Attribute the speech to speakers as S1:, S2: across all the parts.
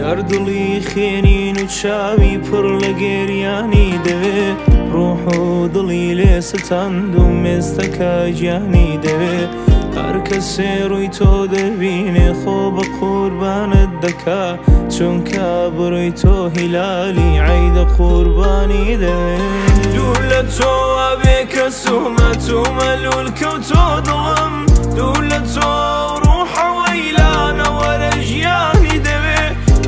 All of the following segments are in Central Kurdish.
S1: یار دڵی خێنین و چاوی پڕ لە گێریانی دەوێ، ڕۆح و دڵی لێ ستاند و مێستەکە گیانی دەوێ. هەر کەسێ ڕووی تۆ دەبینێ خۆ بە قوربانت دەکا، چونکە بڕۆی تۆ هیلالی عەیدە قوربانی دەوێ. دوور لە تۆ بێ کەس و مەتومە لوولکە و تۆ دڵم، دوور لە تۆ ڕوحە وەیلانە وەرە ژیانی دەوێ.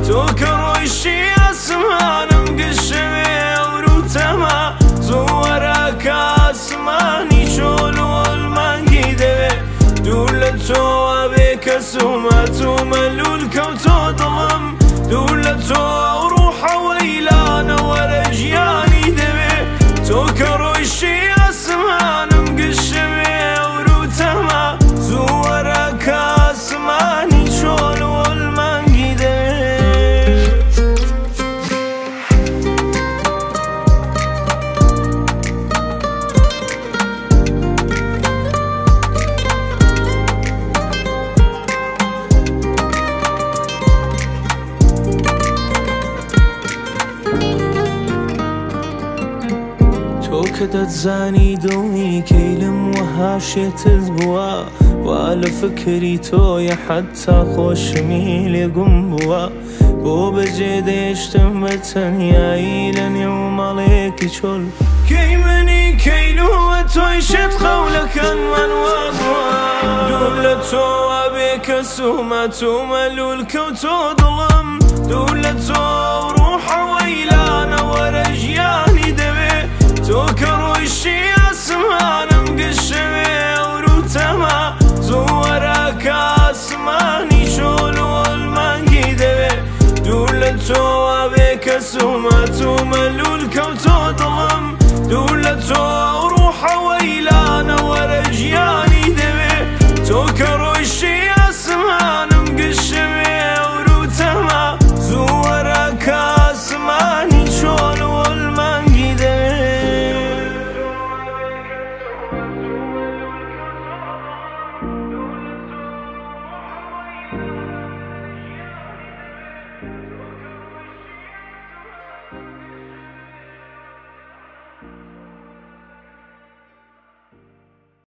S1: تۆ کە ڕۆیشتی ئاسمانم گشتەوێ ئەوروتەما، زوو وەرە کە ئاسمانی چۆل و ئەلمانگی دەوێ. دوور لە تۆ بێ کەس و مەتومە لوولکە و تۆ دڵم، دوور لە تۆ ڕوحە وەیلانە وەرە ژیانی دەوێ. تۆ کە ڕۆیشتی ئاسمانم گشتەوێ ئەوروتەما، زوو وەرە کە ئاسمانی چۆل و ئەلمانگی دەوێ. تۆ کە دەتزانی دڵنی کەیلم وەها شێتت بووە، وا لە فکری تۆیە حەتتا خۆشمی لێ گوم بووە. بۆ بەجێ دێشتم بە تەنیایی لە نێو ماڵێکی چۆل، کەی منی کەیلووە تۆی شێت خەولەکەن من وا بووە. دوور لە تۆ بێ کەس و مەتومە لوولکە و تۆ دڵم، دوور لە تۆ ڕوحە وەیلانە وەرە ژیانی دەوێ. تۆ کە ڕۆیشتی ئاسمانم گشتەوێ ئەوروتەما، زوو وەرە کە ئاسمانی چۆل و ئەلمانگی دەوێ. دوور لە تۆ بێ کەس و مەتومە